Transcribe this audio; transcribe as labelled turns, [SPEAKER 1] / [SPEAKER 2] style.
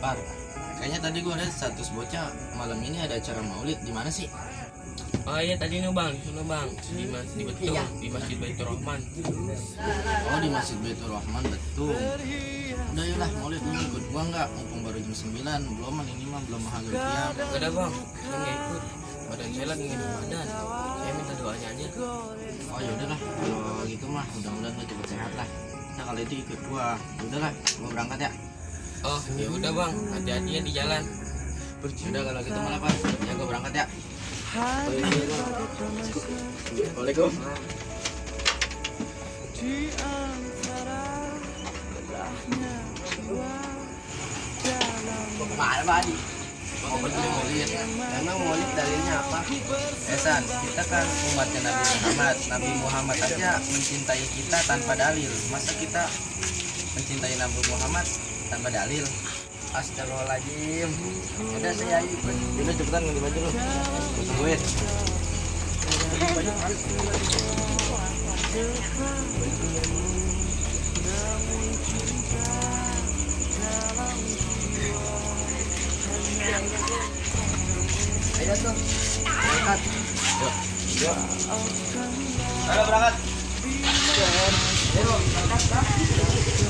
[SPEAKER 1] Par, kayaknya tadi gue lihat status bocah malam ini ada acara maulid di mana sih?
[SPEAKER 2] Oh iya tadi nih bang, sono bang, di Betul, di Masjid Baitur Rahman.
[SPEAKER 1] Oh, di Masjid Baitur Rahman, betul. Udah yaudah, maulid lu ikut gua nggak? Mumpung baru jam 9, belum ini mah belum maghrib ya.
[SPEAKER 2] Gak ada bang, saya nggak ikut. Badan saya lagi ngeluh badan. Saya minta doanya aja.
[SPEAKER 1] Oh yaudah lah, kalau gitu mah mudah-mudahan lu cepet sehat lah. Nah kalau itu ikut gua, udah lah, gua berangkat ya.
[SPEAKER 2] Oh ya udah bang, hati-hati ya di jalan.
[SPEAKER 1] Udah kalau gitu malah Pak, ya gua berangkat ya. Waalaikumsalam. Kemana Pak Adi? Mau pergi maulid. Emang maulid dalilnya apa? Esan, kita kan umatnya Nabi Muhammad. Nabi Muhammad aja mencintai kita tanpa dalil. Masa kita mencintai Nabi Muhammad tanpa dalil? Astagfirullahaladzim. Udah saya ikut. Udah cepetan ganti baju lu. Gua tungguin. Ayo tuh. Berangkat. Yuk. Ayo berangkat. Ayo berangkat.